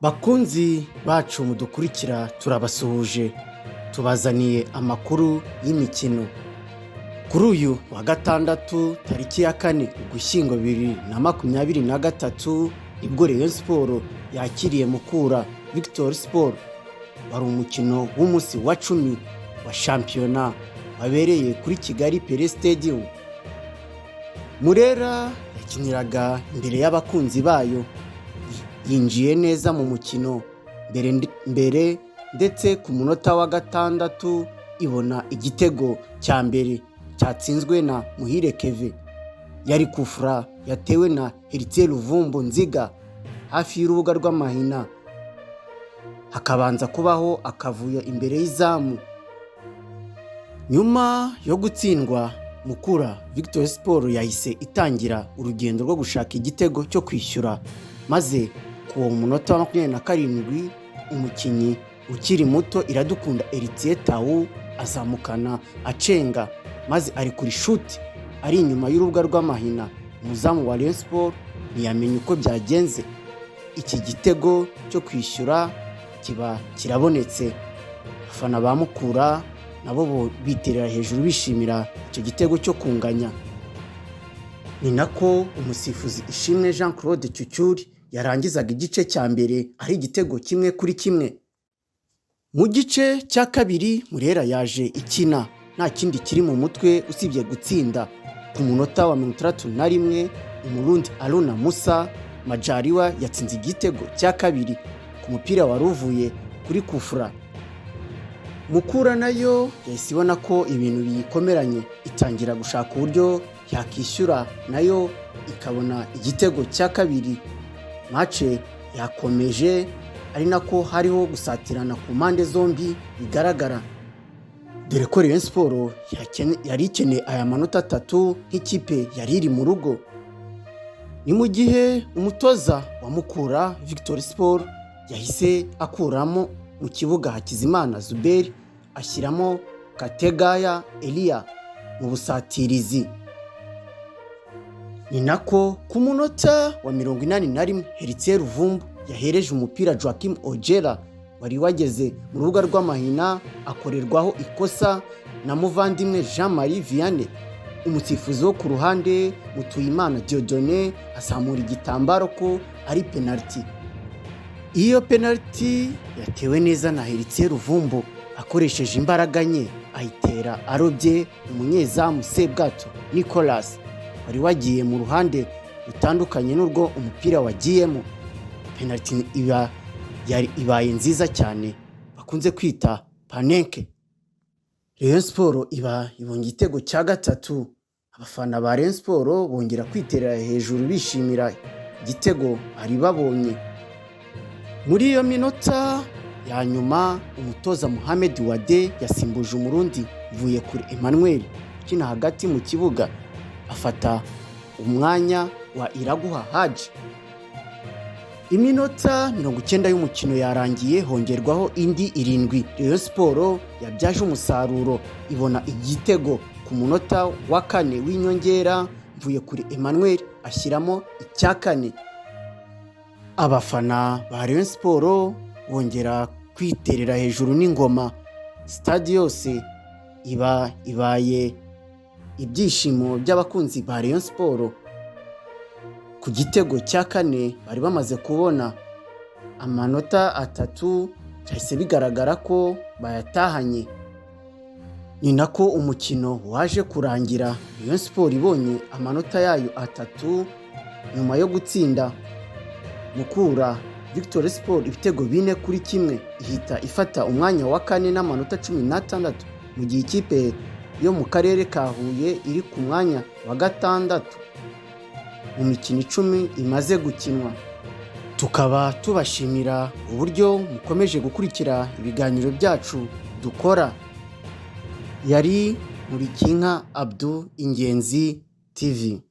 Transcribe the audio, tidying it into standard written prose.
Bakunzi bacu mudukurikira, turabasuhuje, tubazaniye amakuru y'imikino. Kuri uyu wa gatandatu tariki ya 4 Ugushyingo 2023, nibwo Rayon Sports yakiriye Mukura Victory Sport. Wari umukino w'umunsi wa 10 wa shampiyona wabereye kuri Kigali Pele Stadium. Murera yakiniraga imbere y'abakunzi bayo, yinjiye neza mu mukino mbere mbere, ndetse ku munota wa 6 ibona igitego cya mbere cyatsinzwe na Muhire Kevin. Yari kufura yatewe na Heritier Luvumbu Nziga hafi y'urubuga rw'amahina, hakabanza kubaho akavuyo imbere y'izamu. Nyuma yo gutsindwa, Mukura Victory Sport yahise itangira urugendo rwo gushaka igitego cyo kwishyura, maze ku munota wa 27 umukinnyi ukiri muto Iradukunda Heritier Tawu azamukana acenga, maze arekura ishuti ari inyuma y'urubuga rw'amahina. Umuzamu wa Rayon Sports ntiyamenya uko byagenze, iki gitego cyo kwishyura kiba kirabonetse. Abafana ba Mukura nabo biterera hejuru bishimira icyo gitego cyo kunganya. Ni nako umusifuzi Ishimwe Jean Claude Cyucyuri yarangizaga igice cya mbere ari igitego 1-1. Mu gice cya kabiri Murera yaje ikina nta kindi kiri mu mutwe usibye gutsinda. Ku munota wa 61 Umurundi Aruna Musa Majariwa yatsinze igitego cya kabiri ku mupira wari uvuye kuri kufura. Mukura nayo yahise ibona ko ibintu biyikomeranye, itangira gushaka uburyo yakishyura nayo ikabona igitego cya kabiri. Match yakomeje ari nako hariho gusatirana ku mpande zombi bigaragara, dore ko Rayon Sports yari ikeneye aya manota 3 nk'ikipe yari iri mu rugo. Ni mu gihe umutoza wa Mukura Victory Sport yahise akuramo mu kibuga Hakizimana Zuberi, ashyiramo Kategaya Eliya mu busatirizi. Ni nako ku munota wa 81 Heritier Luvumbu yahereje umupira Joaquim Ojera wari wageze mu rubuga rw'amahina, akorerwaho ikosa na Muvandimwe Jean Marie Vianney. Umusifuzi wo ku ruhande Mutuyimana Dieudonné azamura igitambaro ko ari penaliti. Iyo penaliti yatewe neza na Heritier Luvumbu akoresheje imbaraga nke, ayitera arobye umunyezamu Sebwato Nicolas wari wagiye mu ruhande rutandukanye n'urwo umupira wagiyemo. Penaliti iba yari ibaye nziza cyane bakunze kwita panenka. Rayon Sports iba ibonye igitego cya gatatu. Abafana ba Rayon Sports bongera kwiterera hejuru bishimira igitego bari babonye. Muri iyo minota ya nyuma umutoza Mohamed Wade yasimbuje Umurundi Mvuyekure Emmanuel ukina hagati mu kibuga, afata umwanya wa Iraguha Haji. Iminota 90 y'umukino yarangiye, hongerwaho indi 7. Rayon Sports yabyaje umusaruro, ibona igitego ku munota wa 4 w'inyongera. Mvuyekure Emmanuel ashyiramo icya kane. Abafana ba Rayon Sports bongera kwiterera hejuru n'ingoma, sitade yose iba ibaye ibyishimo by'abakunzi ba Rayon Sports ku gitego cya kane. Bari bamaze kubona amanota 3, byahise bigaragara ko bayatahanye. Ni nako umukino waje kurangira Rayon Sports ibonye amanota yayo 3 nyuma yo gutsinda Mukura Victory Sport ibitego 4-1, ihita ifata umwanya wa kane n'amanota 16, mu gihe ikipe yo mu karere ka Huye iri ku mwanya wa gatandatu mu mikino 10 imaze gukinwa. Tukaba tubashimira uburyo mukomeje gukurikira ibiganiro byacu dukora. Yari Nkulikinka Abdu, Ingenzi TV.